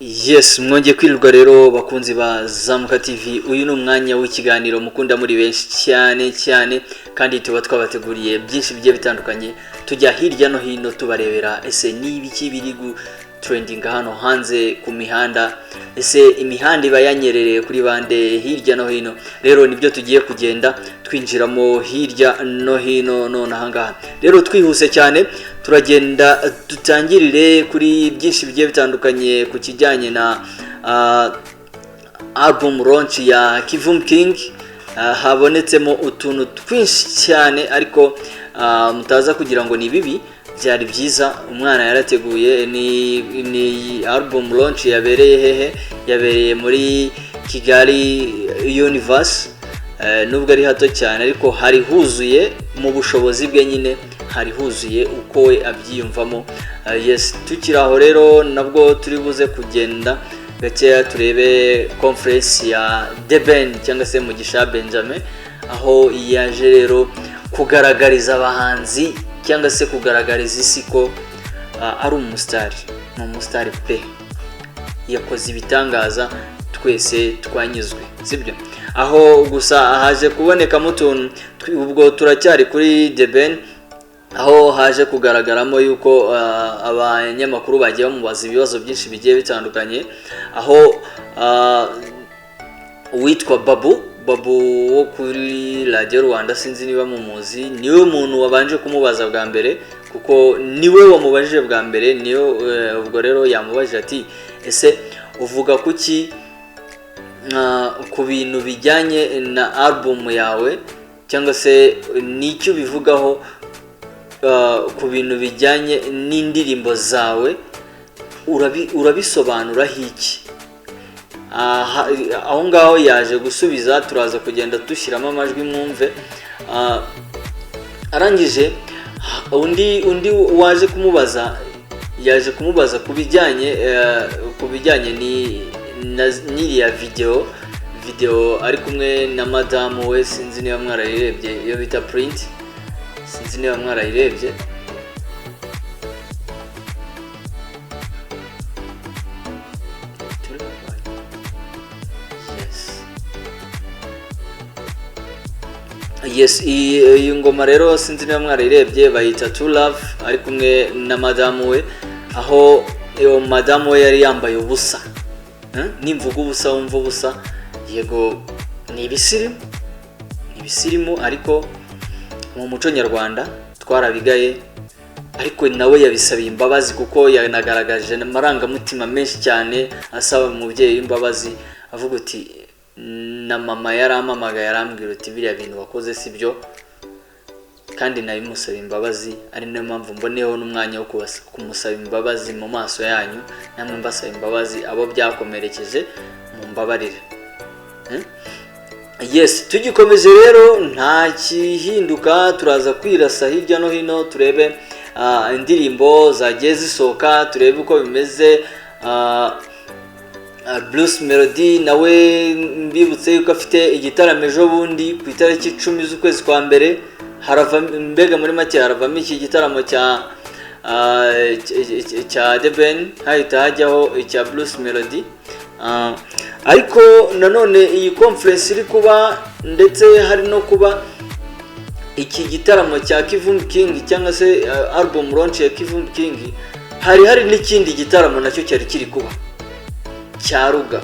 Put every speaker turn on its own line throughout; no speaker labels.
Yes, mwongeye kwirirwa rero bakunzi ba Zamuka TV. Uyu ni umwanya w'ikiganiro mukunda muri benshi cyane cyane, kandi tuba twabateguriye byinshi bigiye bitandukanye. Tujya hirya no hino tubarebera ese ni ibiki biri gutrendinga hano hanze ku mihanda, ese imihanda iba yanyerereye kuri bande hirya no hino. Rero nibyo tugiye kugenda twinjiramo hirya no hino none ahangaha. Rero twihuse cyane turagenda dutangirire kuri byinshi bigiye bitandukanye ku kijyanye na album launch ya Kivumbi King. Habonetsemo utuntu twinshi cyane, ariko mutaza kugira ngo ni bibi, byari byiza. Umwana yarateguye. Ni album launch yabereye hehe? Yabereye muri Kigali Universe. Nubwo ari hato cyane, ariko hari huzuye mu bushobozi bwe nyine, hari huzuye uko we abyiyumvamo. Yes, tukiri aho rero nabwo turi buze kugenda gakeya turebe conference ya The Ben cyangwa se Mugisha Benjamin, aho yaje rero kugaragariza abahanzi cyangwa se kugaragariza isi ko ari umusitari. Ni umusitari pe, yakoze ibitangaza, twese twanyuzwe, sibyo? Aho gusa haje kubonekamo utuntu. Ubwo turacyari kuri The Ben, aho haje kugaragaramo yuko abanyamakuru bagiye bamubaza ibibazo byinshi bigiye bitandukanye, aho uwitwa Babu wo kuri Radiyo Rwanda, sinzi niba mumuzi, niwe muntu wabanje kumubaza bwa mbere, kuko niwe wamubajije bwa mbere niyo. Ubwo rero yamubajije ati: "Ese uvuga kuki ku bintu bijyanye na album yawe, cyangwa se n'icyo ubivugaho ku bintu bijyanye n'indirimbo zawe, urabisobanuraho iki?" Aho ngaho yaje gusubiza, turaza kugenda dushyiramo amajwi mwumve. Arangije undi waje kumubaza, yaje kumubaza ku bijyanye n'iriya video ari kumwe na madamu we. Sinzi niba mwarayirebye, iyo bita Print, sinzi niba mwarayirebye. Yes, iyi ngoma rero sinzi niba mwarayirebye, bayita True Love, ari kumwe na madamu we, aho iyo madamu we yari yambaye ubusa. Nimvuga ubusa wumva ubusa, yego ni ibisirimu, ni ibisirimu, ariko mu muco nyarwanda twarabigaye. Ariko nawe yabisabiye imbabazi, kuko yanagaragaje amarangamutima menshi cyane asaba umubyeyi w'imbabazi, avuga uti: "Na mama yarampamagaye arambwira uti biriya bintu wakoze si byo, kandi nabimusaba imbabazi, ari nayo mpamvu mboneyeho n'umwanya wo kumusaba imbabazi mu maso yanyu, namwe mbasaba imbabazi, abo byakomerekeje mumbabarire." Yes, tugikomeje rero nta kihinduka, turaza kwirasa hirya no hino turebe indirimbo zagiye zisohoka, turebe uko bimeze. Bruce Melody nawe mbibutse yuko afite igitaramo ejo bundi ku itariki 10 z'ukwezi kwa mbere. Harava mbega muri make haravamo iki gitaramo cya The Ben, hahita hajyaho icya Bruce Melody. Ariko nanone iyi conference iri kuba, ndetse hari no kuba iki gitaramo cya Kivumbi King cyangwa se album launch ya Kivumbi King, hari n'ikindi gitaramo nacyo cyari kiri kuba cya Ruga.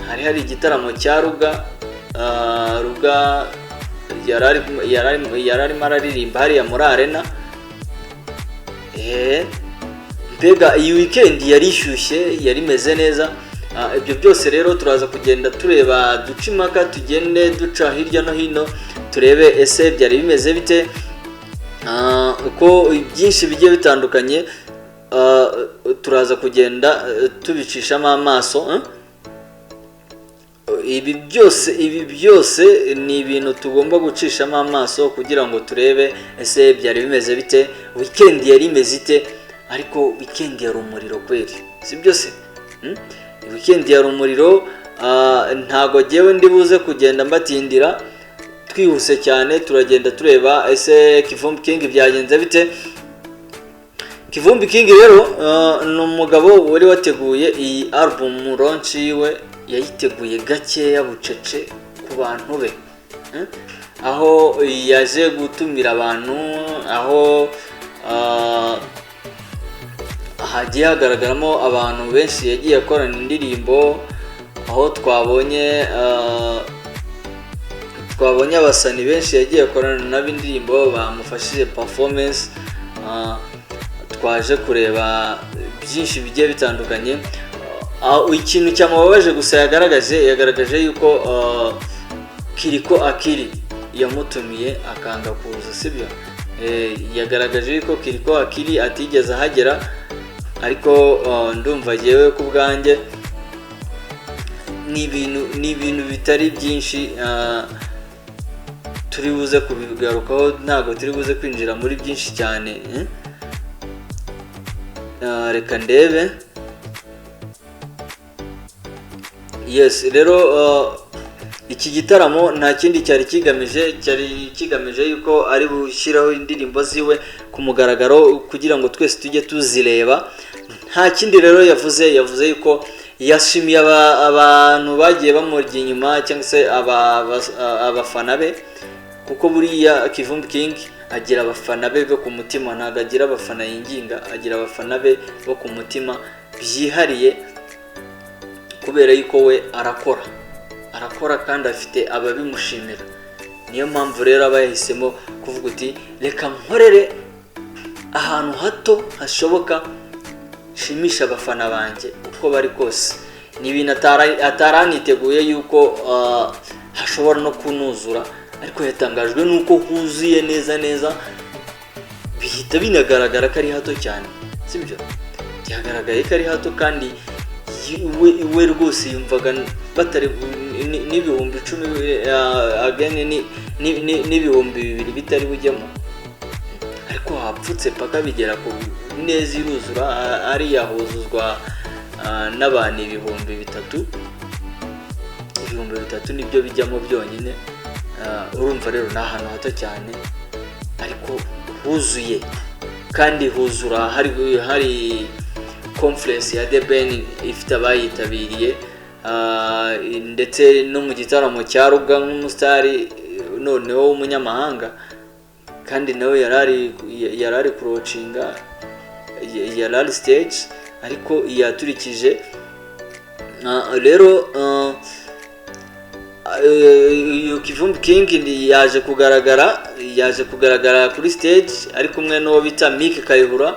Hari igitaramo cya Ruga. Ruga yari arimo araririmba hariya muri Arena. Mbega iyi weekend yari ishyushye, yari imeze neza. Ibyo byose rero turaza kugenda tureba, duca impaka, tugende duca hirya no hino turebe ese byari bimeze bite, uko byinshi bigiye bitandukanye. Turaza kugenda tubicishamo amaso, eh? Ibi byose ni ibintu tugomba gucishamo amaso kugira ngo turebe ese byari bimeze bite, weekend yari imeze ite. Ariko weekend yari umuriro kweri, si byo se? Weekend yari umuriro. Ntago jyewe ndi buze kugenda mbatindira. Twihuse cyane turagenda tureba ese Kivumbi King byagenze bite. Kivumbi King rero ni umugabo wari wateguye iyi album launch yiwe, yayiteguye gakeya, bucece ku bantu be. Aho yaje gutumira abantu, aho hagiye hagaragaramo abantu benshi yagiye akorana indirimbo, aho twabonye abasani benshi yagiye akorana nabo indirimbo bamufashije performance. Twaje kureba byinshi bigiye bitandukanye. Ikintu cyamubabaje gusa yagaragaje yuko Kirikou Akili yamutumiye akanga kuza, sibyo? Yagaragaje yuko Kirikou Akili atigeze ahagera, ariko ndumva jyewe ku bwanjye ni ibintu bitari byinshi turi buze kubigarukaho, ntabwo turi buze kwinjira muri byinshi cyane, eh? Reka ndebe. Yes, rero iki gitaramo nta kindi cyari kigamije, cyari kigamije yuko ari bushyiraho indirimbo ziwe ku mugaragaro kugira ngo twese tujye tuzireba. Nta kindi rero yavuze yuko yashimiye abantu bagiye bamurya inyuma cyangwa se abafana be, kuko buriya Kivumbi King agira abafana be bo ku mutima, ntabwo agira abafana yinginga, agira abafana be bo ku mutima byihariye, kubera yuko we arakora kandi afite ababimushimira. Niyo mpamvu rero aba yahisemo kuvuga uti: "Reka nkorere ahantu hato hashoboka, nshimisha abafana banjye uko bari kose." Ni ibintu ataraniteguye yuko hashobora no kunuzura, ariko yatangajwe n'uko huzuye neza neza, bihita binagaragara ko ari hato cyane, sibyo? Byagaragaye ko ari hato kandi we rwose yumvaga batari n'10,000, again n'2000 bitari bujyemo, ariko hapfutse paka bigera ku neza iruzura. Ariya huzuzwa n'abantu 3000, 3000 nibyo bijyamo byonyine. Urumva rero ni ahantu hato cyane ariko huzuye, kandi huzura hari conference ya The Ben ifite abayitabiriye, ndetse no mu gitaramo cya Ruga nk'umusitari noneho w'umunyamahanga, kandi nawe yari ari kulaunchinga, yari ari stage ariko yaturikije. Rero uyu Kivumbi King yaje kugaragara kuri stage ari kumwe n'uwo bita Mike Kayihura,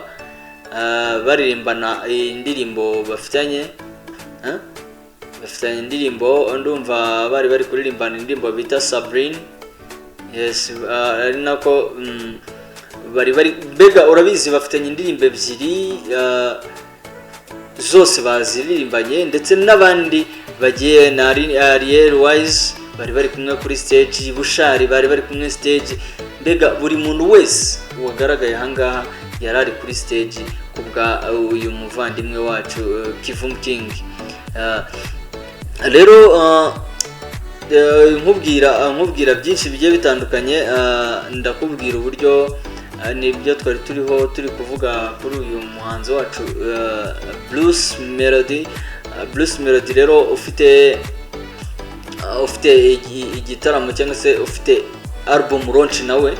baririmbana indirimbo bafitanye, eh? Bafitanye indirimbo, ndumva bari kuririmbana indirimbo bita Sabrine. Yes, ari nako bari mbega urabizi bafitanye indirimbo ebyiri, zose baziririmbanye, ndetse n'abandi bagiye na Ariel Wise bari kumwe kuri stage, Bushali bari kumwe stage, mbega buri muntu wese wagaragaye ahangaha yari ari kuri stage ku bwa uyu muvandimwe wacu Kivumbi King. Rero nkubwira byinshi bigiye bitandukanye, ndakubwira uburyo nibyo twari turiho turi kuvuga kuri uyu muhanzi wacu Bruce Melody. Bruce Melody rero ufite igitaramo cyangwa se ufite album launch, nawe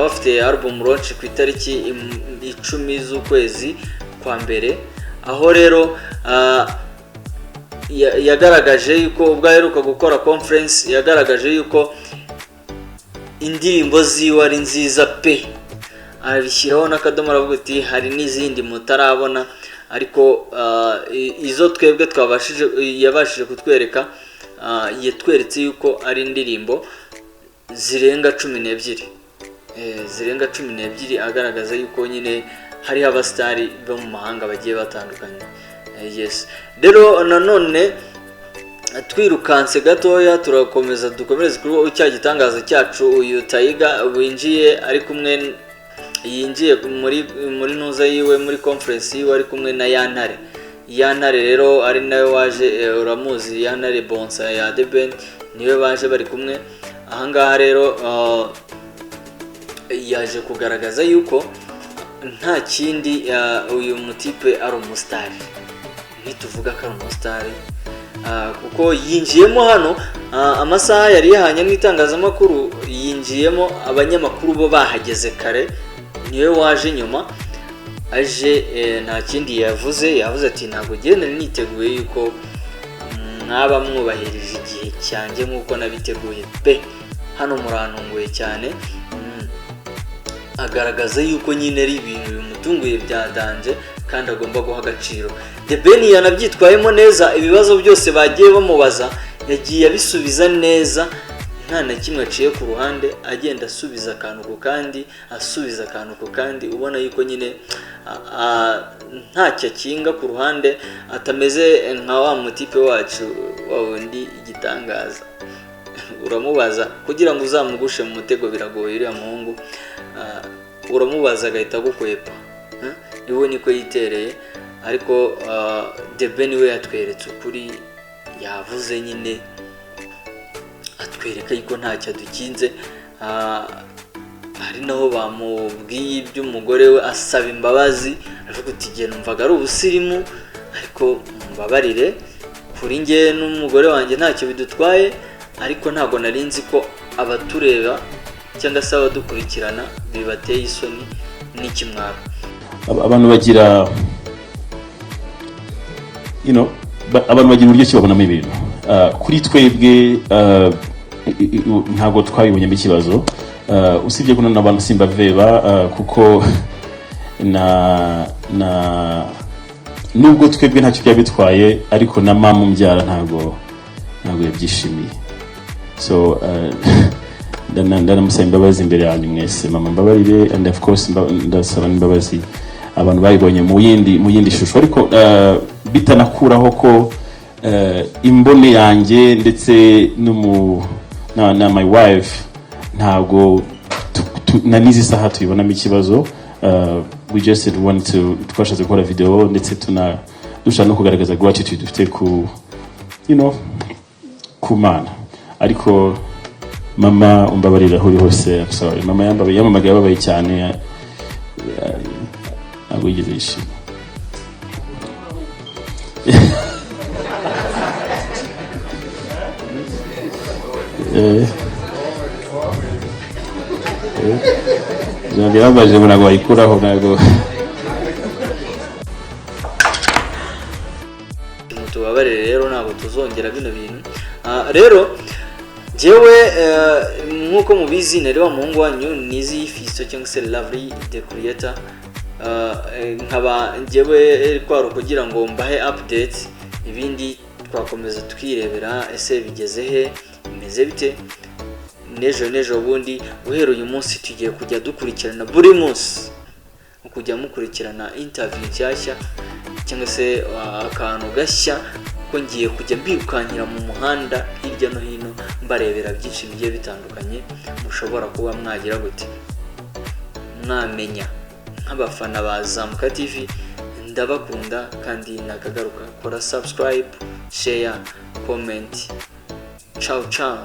afite album launch ku itariki 10 z'ukwezi kwa mbere, aho rero yagaragaje yuko ubwo aheruka gukora conference yagaragaje yuko indirimbo ziwe ari nziza pe, abishyiraho n'akadomo, aravuga ati: "Hari n'izindi mutarabona," ariko izo twebwe twabashije, yabashije kutwereka, yatweretse yuko ari indirimbo zirenga 12, zirenga 12, agaragaza yuko nyine hariho abasitari bo mu mahanga bagiye batandukanye. Yes, rero nanone twirukanse gatoya, turakomeza dukomereze kuri cya gitangaza cyacu, uyu Tiger winjiye ari kumwe, yinjiye muri ntuza yiwe, muri conference yiwe, ari kumwe na Yantare. Yantare rero ari nawe waje, uramuzi Yantare Bonsa ya The Ben, niwe baje bari kumwe ahangaha. Rero yaje kugaragaza yuko Nta kindi, uyu mutipe ari umusitari, ntituvuga ko ari umusitari, kuko yinjiyemo hano, amasaha yari yahanye n'itangazamakuru, yinjiyemo abanyamakuru bo bahageze kare, niwe waje nyuma. Aje, nta kindi yavuze, yavuze ati: "Ntabwo nari niteguye yuko mwaba mwubahirije igihe cyanjye nk'uko nabiteguye pe, hano murantunguye cyane." Agaragaza yuko nyine ari ibintu bimutunguye bya danger kandi agomba guha agaciro. The Ben yanabyitwayemo neza, ibibazo byose bagiye bamubaza yagiye abisubiza neza, nta na kimwe aciye ku ruhande, agenda asubiza akantu ku kandi, asubiza akantu ku kandi, ubona yuko nyine ntacyo akinga ku ruhande, atameze nka wa mutipe wacu wa wundi igitangaza. Uramubaza kugira ngo uzamugushe mu mutego biragoye. Uriya muhungu, uramubaza agahita agukwepa. Iwe niko yitereye. Ariko The Ben we yatweretse ukuri, yavuze nyine atwereka yuko ntacyo adukinze. Hari naho bamubwiye iby'umugore we, asaba imbabazi, aravuga uti: "Igihe numvaga ari ubusirimu, ariko mumbabarire, kuri njye n'umugore wanjye ntacyo bidutwaye, ariko ntabwo nari nzi ko abatureba cyangwa se abadukurikirana bibateye isoni n'ikimwaro."
Abantu bagira abantu bagira uburyo ki babonamo ibintu. Kuri twebwe, ntabwo twabibonyemo ikibazo. Usibye ko n'abantu simbaveba, kuko na nubwo twebwe ntacyo byaba bitwaye, ariko na mama umbyara ntabwo yabyishimiye. So ndanamusaba imbabazi imbere yanyu mwese. Mama, mbabarire, and of course ndasaba n'imbabazi abantu babibonye mu yindi shusho. Ariko bitanakuraho ko imbone yanjye ndetse n'umu na my wife ntabwo na n'izi saha tubibonamo ikibazo. We just want to, twashatse gukora video ndetse tuna dushaka no kugaragaza gratitude dufite ku you know ku Mana. Ariko mama, umbabarira aho uri hose, I'm sorry. Mama yambabaye, yamamaga yababaye cyane, ntabwo yigeze yishima. Birambaje ngo ntabwo wayikuraho, ntabwo.
Mutubabarire rero, ntabwo tuzongera bino bintu. Rero njyewe, nk'uko mubizi, nari wa muhungu wanyu Nizi Fisto cyangwa se Lovely the Creator. Nkaba njyewe kwari ukugira ngo mbahe update, ibindi twakomeza twirebera ese bigeze he, bimeze bite. N'ejo n'ejo bundi, guhera uyu munsi, tugiye kujya dukurikirana buri munsi, kujya mukurikirana interview nshyashya cyangwa se akantu gashya, ko ngiye kujya mbirukankira mu muhanda hirya no hino, mbarebera byinshi bigiye bitandukanye mushobora kuba mwagira gute, mwamenya nk'abafana ba Zamuka TV. Ndabakunda kandi nakagaruka. Kora subscribe, share, comment. Ciao ciao.